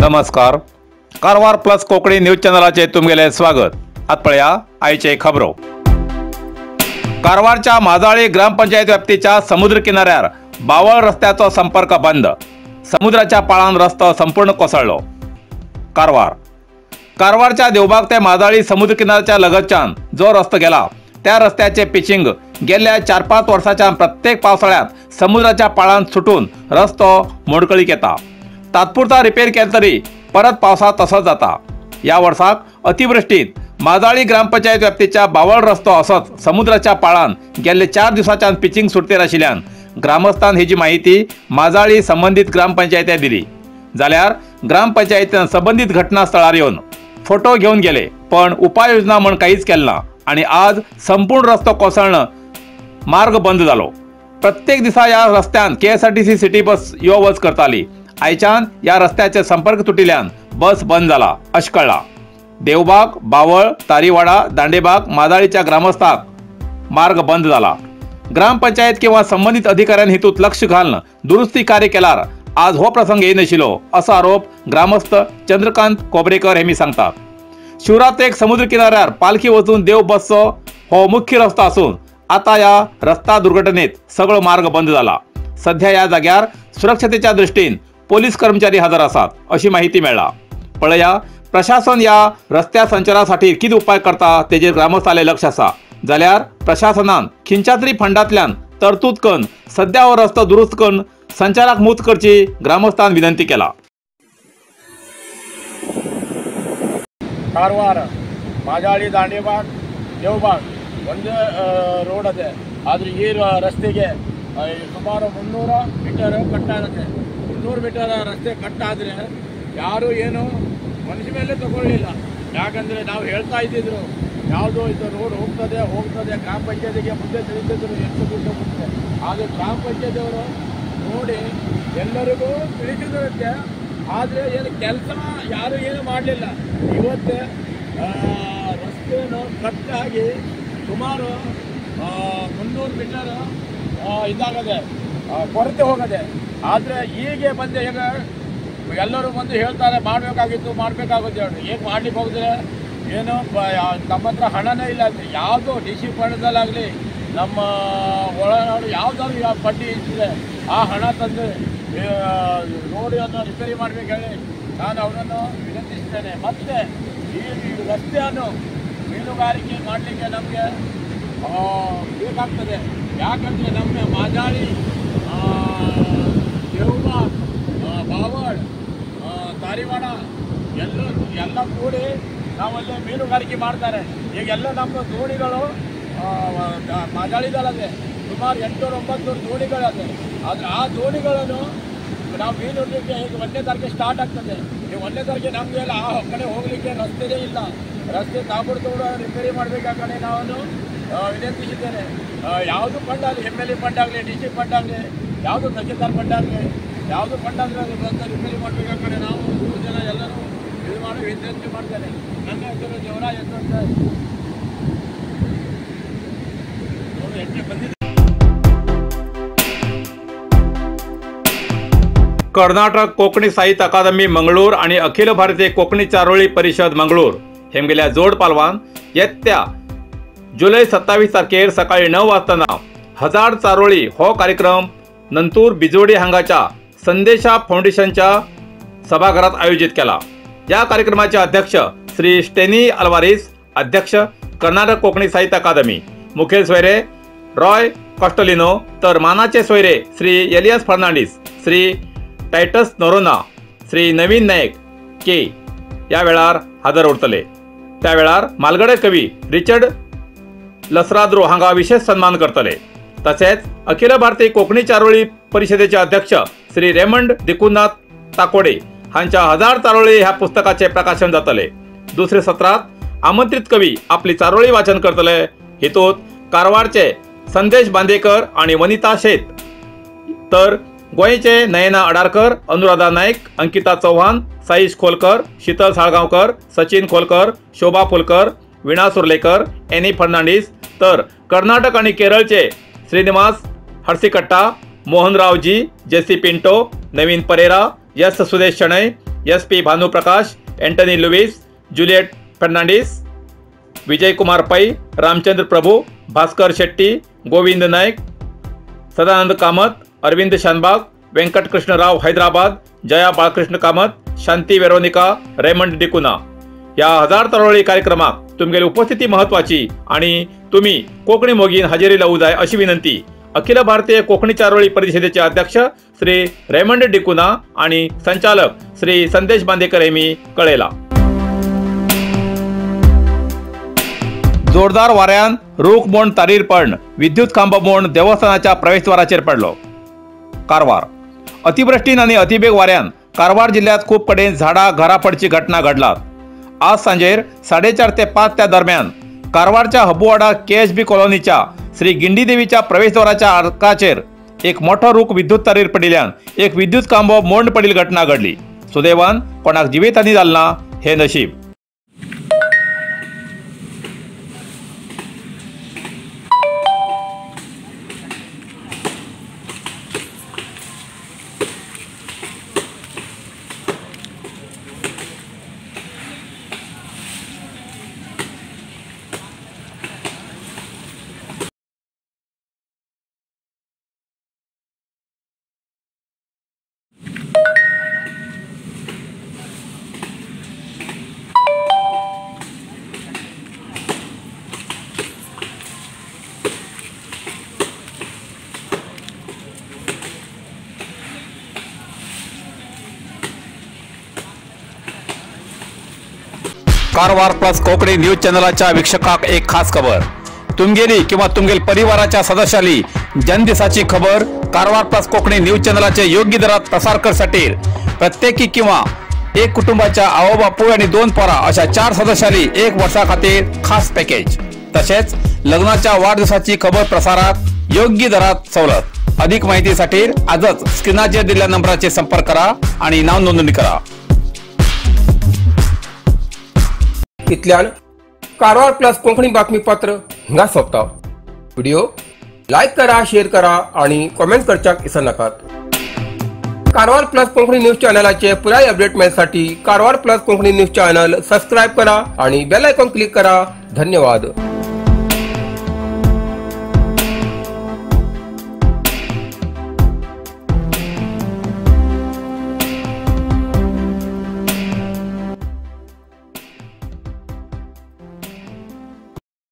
नमस्कार, Karwar plus Konkani news चॅनलाचे तुमगेले स्वागत। आत पळया आयचे खबरो। कारवारच्या माजाळी ग्रामपंचायत व्याप्तीच्या समुद्र किनाऱ्यार बावळ रस्त्याचो संपर्क बंद। समुद्राच्या पाळान रस्तो संपूर्ण कोसळ्ळो। कारवार कारवारच्या देवबाग ते माजाळी समुद्र किनाऱ्याच्या लगतच्यान जो रस्तो गेला त्या रस्त्याचे पिचिंग गेल्या 4-5 वर्साच्या प्रत्येक पावसाळ्यात समुद्राच्या पाळान सुटून रस्तो मोडकळीक येता। तात्पुरता रिपेर केले तरी परत पावसात तसोच जाता। ह्या वर्साक अतिवृष्टीत माजाळी ग्रामपंचायत व्याप्तीच्या बावळ रस्तो असोच समुद्राच्या पाळान गेल्ले 4 दिवसांच्यान पिचिंग सुटतेर आशिल्ल्यान ग्रामस्थान हेजी माहिती माजाळी संबंधित ग्रामपंचायतीक दिली। जाल्यार ग्रामपंचायतीन संबंधित घटनास्थळार येवन फोटो घेवन गेले, पण उपाययोजना म्हण कांयच केलें ना आनी आज संपूर्ण रस्तो कोसळ्ळन मार्ग बंद जालो। प्रत्येक दिसा ह्या रस्त्यान KSRTC city बस यो वच करताली। आयच्यान ह्या रस्त्याचे संपर्क तुटिल्यान बस बंद जाला अशें कळ्ळां। देवबाग, बावळ, तारीवाडा, दांडेबाग, माजाळीच्या ग्रामस्थांक मार्ग बंद जाला। ग्रामपंचायत किंवा संबंधित अधिकाऱ्यांनी हेतूत लक्ष घालून दुरुस्ती कार्य केल्यार आज हो प्रसंग येयनाशिल्लो असो आरोप ग्रामस्थ चंद्रकांत कोबरेकर हेमी सांगतात। शिवरात्रेक समुद्र किनाऱ्यार पालखी वचून देव बसचो हो मुख्य रस्तो आसून आता ह्या रस्ता दुर्घटनेत सगळो मार्ग बंद जाला। सध्या ह्या जाग्यार सुरक्षतेच्या दृष्टीन पोलीस कर्मचारी हजर आसात अशी माहिती मेळ्ळा। पळया प्रशासन ह्या रस्त्या संचारासाठी कितें उपाय करता तेजेर ग्रामस्थाले लक्ष आसा। जाल्यार प्रशासनान खंयच्या तरी फंडांतल्यान तरतूद करून सध्या हो रस्तो दुरुस्त करून संचाराक मुक्त करची ग्रामस्थान विनंती केला। कारवार ಮಾಜಾಳಿ ದಾಂಡೇಬಾಗ್ ದೇವಬಾಗ್ ಒಂದೇ ರೋಡ್ ಅದೇ, ಆದರೆ ಈ ರಸ್ತೆಗೆ ಸುಮಾರು 300 ಮೀಟರ್ ಕಟ್ಟಾಗುತ್ತೆ। 300 ಮೀಟರ್ ರಸ್ತೆ ಕಟ್ಟಾದರೆ ಯಾರೂ ಏನು ಮನುಷ್ಯ ಮೇಲೆ ತಗೊಳ್ಳಿಲ್ಲ. ಯಾಕಂದರೆ ನಾವು ಹೇಳ್ತಾ ಇದ್ದಿದ್ರು ಯಾವುದೋ ಇದು ರೋಡ್ ಹೋಗ್ತದೆ ಹೋಗ್ತದೆ, ಗ್ರಾಮ ಪಂಚಾಯತಿಗೆ ಮುಂದೆ ತಿಳಿಸಿದ್ರು ಎಷ್ಟು ದುಡ್ಡು ಹೋಗುತ್ತೆ. ಆದರೆ ಗ್ರಾಮ ಪಂಚಾಯತಿಯವರು ನೋಡಿ ಎಲ್ಲರಿಗೂ ತಿಳಿಸಿದ್ರಂತೆ, ಆದರೆ ಏನು ಕೆಲಸ ಯಾರೂ ಏನು ಮಾಡಲಿಲ್ಲ. ಇವತ್ತೇ ರಸ್ತೆಯನ್ನು ಕಟ್ಟಾಗಿ ಸುಮಾರು 300 ಮೀಟರ್ ಇದಾಗದೆ ಕೊರತೆ ಹೋಗದೆ. ಆದರೆ ಹೀಗೆ ಬಂದು ಈಗ ಎಲ್ಲರೂ ಬಂದು ಹೇಳ್ತಾರೆ ಮಾಡಬೇಕಾಗಿತ್ತು ಮಾಡಬೇಕಾಗುತ್ತೆ ಹೇಳಿ. ಈಗ ಮಾಡ್ಲಿಕ್ಕೆ ಹೋಗಿದ್ರೆ ಏನು ನಮ್ಮ ಹತ್ರ ಹಣನೇ ಇಲ್ಲ ಅಂತ. ಯಾವುದೋ ಡಿ ಸಿ ಫಂಡದಲ್ಲಾಗಲಿ ನಮ್ಮ ಒಳನಾಡು ಯಾವುದಾದ್ರು ಯಾವ ಬಡ್ಡಿ ಇದ್ದರೆ ಆ ಹಣ ತಂದು ರೋಡನ್ನು ರಿಪೇರಿ ಮಾಡಬೇಕು ಹೇಳಿ ನಾನು ಅವರನ್ನು ವಿನಂತಿಸ್ತೇನೆ. ಮತ್ತು ಈ ರಸ್ತೆಯನ್ನು ಮೀನುಗಾರಿಕೆ ಮಾಡಲಿಕ್ಕೆ ನಮಗೆ ಬೇಕಾಗ್ತದೆ. ಯಾಕಂದರೆ ನಮ್ಮ ಮಾಜಾಳಿ, ದೇವಬಾಗ್, ಬಾವಳ್, ತಾರಿವಾಡ ಎಲ್ಲ ಕೂಡಿ ನಾವಲ್ಲೇ ಮೀನುಗಾರಿಕೆ ಮಾಡ್ತಾರೆ. ಈಗೆಲ್ಲ ನಮ್ಮ ದೋಣಿಗಳು ಮಾಜಾಳಿದಲ್ಲದೆ ಸುಮಾರು 800-900 ದೋಣಿಗಳದೆ. ಆದರೆ ಆ ದೋಣಿಗಳನ್ನು ನಾವು ಮೀನು ಹಿಡಿಲಿಕ್ಕೆ ಈಗ 1ನೇ ತಾರೀಕಿಗೆ ಸ್ಟಾರ್ಟ್ ಆಗ್ತದೆ. ಈಗ 1ನೇ ತಾರೀಕಿಗೆ ನಮಗೆ ಎಲ್ಲ ಆ ಕಡೆ ಹೋಗಲಿಕ್ಕೆ ರಸ್ತೆಯೇ ಇಲ್ಲ. ರಸ್ತೆ ತಾಬಡ್ತೋಡ ರಿಪೇರಿ ಮಾಡಬೇಕು. ಆ ಕಡೆ ನಾನು ವಿನಂತಿಸಿದ್ದೇನೆ. ಯಾವುದು ಫಂಡ್ ಆಗಲಿ, ಎಮ್ ಎಲ್ ಎ ಫಂಡ್ ಆಗಲಿ, ಡಿ ಸಿ ಫಂಡ್ ಆಗಲಿ, ಯಾವುದು ತಹಸೀಲ್ದಾರ್ ಫಂಡ್ ಆಗಲಿ, ಯಾವುದು ಫಂಡ್ ಆಗಲಿ ಅದು ಬಂದು ರಿಪೇರಿ ಮಾಡಬೇಕು. ಆ ಕಡೆ ನಾವು 3 ಜನ ಎಲ್ಲರೂ ಇದು ಮಾಡಿ ವಿನಂತಿ ಮಾಡ್ತೇನೆ. ನನ್ನ ಹೆಸರು ದೇವರಾಜ್ ಅಂತ. ಬಂದಿದೆ. कर्नाटक कोंकणी साहित्य अकादमी मंगळूर आणि अखिल भारतीय कोंकणी चारोळी परिषद मंगळूर हेमगेल्या जोड पालवान येत्या जुलै 27 तारखेर सकाळी 9 वाजताना 1000 चारोळी हो कार्यक्रम नंतूर बिजोडी हांगाच्या संदेशा फाउंडेशनच्या सभाघरात आयोजित केला। या कार्यक्रमाचे अध्यक्ष श्री स्टेनी अल्वारीस, अध्यक्ष कर्नाटक कोंकणी साहित्य अकादमी, मुखेल सोयरे रॉय कॉस्टलिनो, तर मानाचे सोयरे श्री एलियस फर्नांडीस, श्री टायटस नोरोना, श्री नवीन नायक के या वेळार हजर उरतले। त्या वेळार मालगडे कवी रिचर्ड लसराद्रो हांगा विशेष सन्मान करतले। तसेच अखिल भारतीय कोंकणी चारोळी परिषदेचे अध्यक्ष श्री रेमंड दिकुनाथ ताकोडे हांच्या 1000 चारोळी ह्या पुस्तकाचे प्रकाशन जातले। दुसरे सत्रात आमंत्रित कवी आपली चारोळी वाचन करतले। हेतूत कारवारचे संदेश बांदेकर आणि वनिता शेत, तर गोंयचे नयना अडारकर, अनुराधा नाईक, अंकिता चौहान, साईश खोलकर, शीतल साळगांवकर, सचिन खोलकर, शोभा फुलकर, वीणा सुर्लेकर, एनी फर्नांडीस, तर कर्नाटक आणि केरळचे Srinivas Harsikatta, Mohanraoji, J C Pinto, Naveen Pereira, S Sudesh Shenoy, S P Bhanuprakash, Antony Louis, Juliet Fernandes, Vijay Kumar Pai, Ramchandra Prabhu, Bhaskar Shetty, Govind Naik, Sadanand Kamat, Arvind Shanbhag, Venkatkrishna Rao Hyderabad, Jaya Balkrishna Kamat, Shanti Veronica, Raymond D'Cunha. ह्या हजार तरोळी कार्यक्रमाक तुमगेली उपस्थिती महत्वाची आणि तुम्ही कोकणी मोगीन हजेरी लावू जाय अशी विनंती अखिल भारतीय कोकणी चारोळी परिषदेचे अध्यक्ष श्री रेमंड डिकुन्हा आणि संचालक श्री संदेश बांदेकर यांनी कळयला। जोरदार वाऱ्यान रूख मोड तारीर पडण विद्युत खांबो मोड देवस्थानाच्या प्रवेशद्वाराचेर पडलो। कारवार अतिवृष्टीन आनी अतिवेग वाऱ्यान कारवार जिल्ह्यात खूब कडेन झाडां घरां पडची घटना घडलात। आज सांजेर 4:30 ते 5 त्या दरम्यान कारवारच्या हबुवाडा KHB कॉलनीच्या श्री गिंडीदेवीच्या प्रवेशद्वाराच्या आर्काचेर एक मोठो रूख विद्युत तारीर पडिल्ल्यान एक विद्युत खांबो मोंड पडिल घटना घडली। सुदैवान कोणाक जिवीतहानी जाल ना हे नशीब। कारवार प्लस कोकणी न्यूज चॅनलाच्या वीक्षकाक एक खास खबर। तुमगेली किंवा तुमगेल परिवाराच्या सदस्याली जन्मदिसाची खबर कारवार प्लस कोकणी न्यूज चॅनलाचे योग्य दरात प्रसार करसाठी प्रत्येकी किंवा एक कुटुंबाच्या आवो बापूय आणि 2 पोरा अशा 4 सदस्याली 1 वर्षा खातीर खास पॅकेज, तसेच लग्नाच्या वाढदिवसाची खबर प्रसारात योग्य दरात सवलत। अधिक माहितीसाठी आजच स्क्रीनाचेर दिलेल्या नंबराचे संपर्क करा आणि नाव नोंदणी करा। इतल्यान कारवार प्लस कोंकणी बातमीपत्र हिंगा सोंपता। व्हिडिओ लायक करा, शेअर करा आणि कॉमेंट करच्याक विसरनाकात। कारवार प्लस कोंकणी न्यूज चॅनलाचे पुराय update मेळसाठी Karwar plus Konkani news channel subscribe करा आणि बेल आयकॉन क्लिक करा। धन्यवाद।